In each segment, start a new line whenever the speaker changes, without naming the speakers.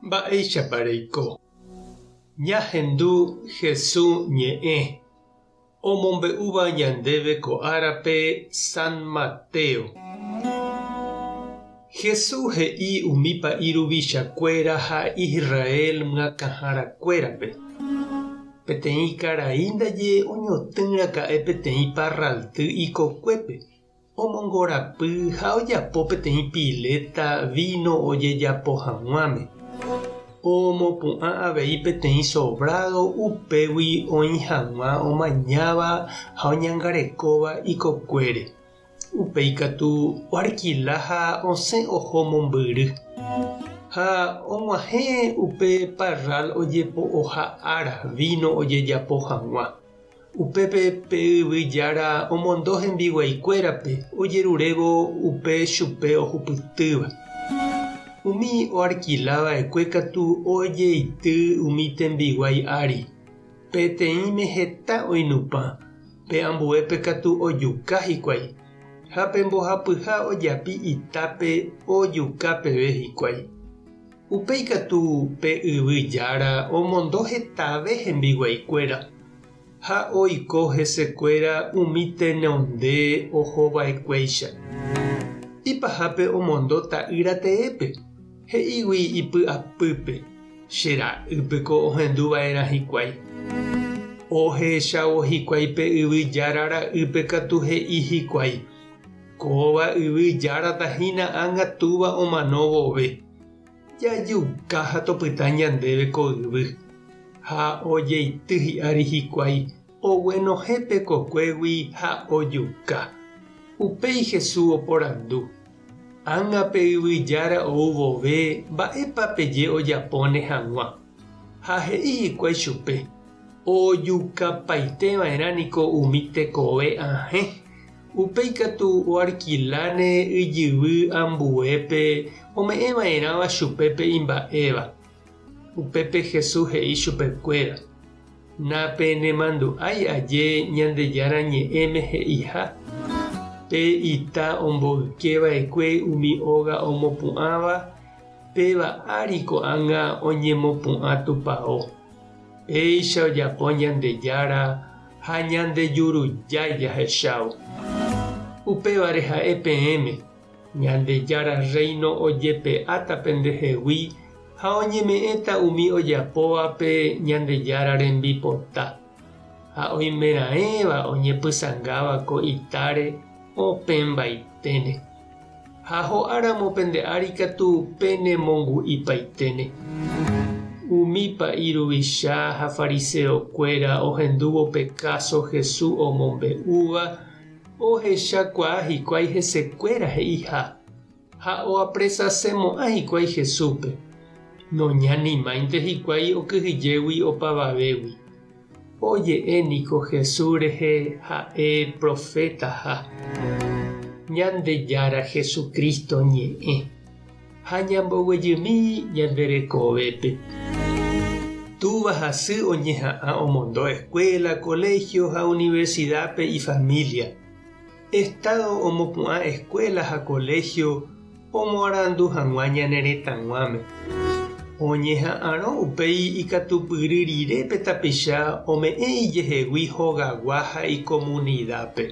Mba'éichapa reiko? Ñahendu Hesu ñe'ẽ omombe'úva ñandéve ko árape San Mateo. Hesu he'i umi pa'i ruvichakuéra ha Israel myakãharakuérape, Peteĩ karai ndaje oñotỹ raka'e peteĩ parralty ikokuépe, Omongorapy ha ojapo peteĩ piléta víno ojejapo hag̃uáme. Omopu'ã avei peteĩ sovrádo upégui oĩ hag̃ua omañáva ha oñangarekóva ikokuére. Upéi katu oarkila ha osẽ oho mombyry. Ha og̃uahẽ upe parrál ojepo'oha ára víno ojejapo hag̃ua. Upépe pe yvy jára omondo hembiguaikuérape ojerurévo upe chupe ohupytýva. Umi oarkila va'ekue katu ojeity umi tembiguái ári, peteĩme heta oinupã, pe ambuépe katu ojuka hikuái, ha pe mbohapyha ojapi itápe ojuka peve hikuái. Upéi katu pe yvy jára omondo hetave hembiguaikuéra, ha oiko hesekuéra umi tenonde oho va'ekuéicha. Ipahápe omondo ta'ýra teépe, he'ígui ipy'apýpe, Che ra'ýpeko ohendu va'erã hikuái. Ohechávo hikuái pe yvy jára ra'ýpe katu he'i hikuái, Kóva yvy járata hína ág̃a túva omano vove. Jajuka ha topyta ñandéve ko yvy. Ha ojeity hi'ári hikuái, oguenohẽ pe kokuégui ha ojuka. Upéi Jesús oporandu, Ág̃a pe yvy jára ou vove mba'épa peje ojapóne hag̃ua? Ha he'i hikuái chupe, Ojukapaite va'erã niko umi tekove ahẽ. Upéi katu oarkiláne ijyvy ambuépe ome'ẽ va'erãva chupe pe imba'éva. Upépe Jesús he'i chupekuéra, Napenemandu'ái aje Ñandejára Ñe'ẽme he'iha, Pe ita omboyke va'ekue umi óga omopu'ãva, péva ári ko'ág̃a oñemopu'ã tupao. Péicha ojapo Ñandejára ha ñandejurujái jahechávo. Upévare ha'e peẽme, Ñandejára Rréino ojepe'áta pendehegui ha oñeme'ẽta umi ojapóvape Ñandejára rembipota. Ha oimeraẽva oñepysangáva ko itáre opẽmbaiténe. Ha ho'áramo pende ári katu penemongu'ipaiténe. Umi pa'i ruvicha ha fariseokuéra ohendúvo pe káso Jesús omombe'úva, ohechakuaa hikuái hesekuéra he'iha, ha oapresasemo'ã hikuái Jesúspe. Noñanimáinte hikuái okyhyjégui opavavégui. Oje'e niko Jesús rehe ha'e profetaha. Ñandejára Jesucristo ñe'ẽ, ha ñamboguejymi ñande rekovépe. Túva ha sy oñeha'ã omondo escuela, colegio ha universidad-pe ifamilia. Estado omopu'ã escuela ha colegio omoarandu hag̃ua ñane retãguáme. Oñeha'ãrõ upéi ikatupyry rire pe tapicha ome'ẽ ijehegui hogagua ha ikomunidápe.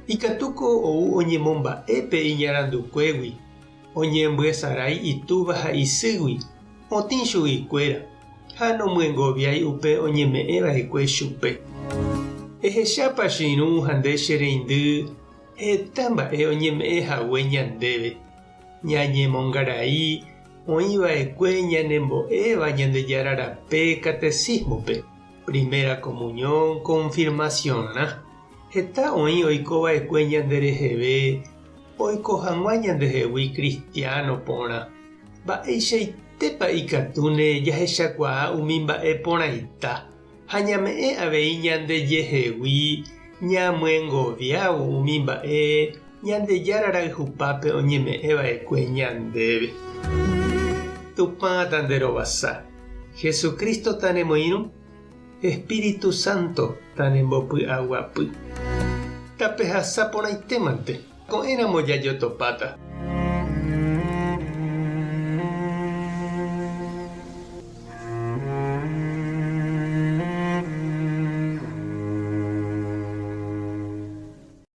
Ikatúko ou oñemomba'e pe iñarandukuégui, oñembyesarái itúva ha isýgui, otĩ chuguikuéra, ha nomyengoviái upe oñeme'ẽva'ekue chupe. Ehechápa che irũ ha nde che reindy Heta mba'e oñeme'ẽ hague ñandéve, ñañemongarai oĩ va'ekue ñanembo'éva Ñandejára rape catecismo-pe, primera comunión, confirmación-rã. Heta oĩ oiko va'ekue ñande reheve oiko hag̃ua ñandehegui cristiano porã. Mba'eichaitépa ikatúne jahechakuaa umi mba'e porãita Ha ñame'ẽ avei ñandejehegui ñamyengoviávo umi mba'e Ñandejára rayhupápe oñeme'ẽ va'ekue ñandéve. Tupã tanderovasa, Jesucristo tanemoirũ, Espíritu Santo tanembopy'aguapy. Tapehasa porãitémante, ko'ẽramo jajotopáta.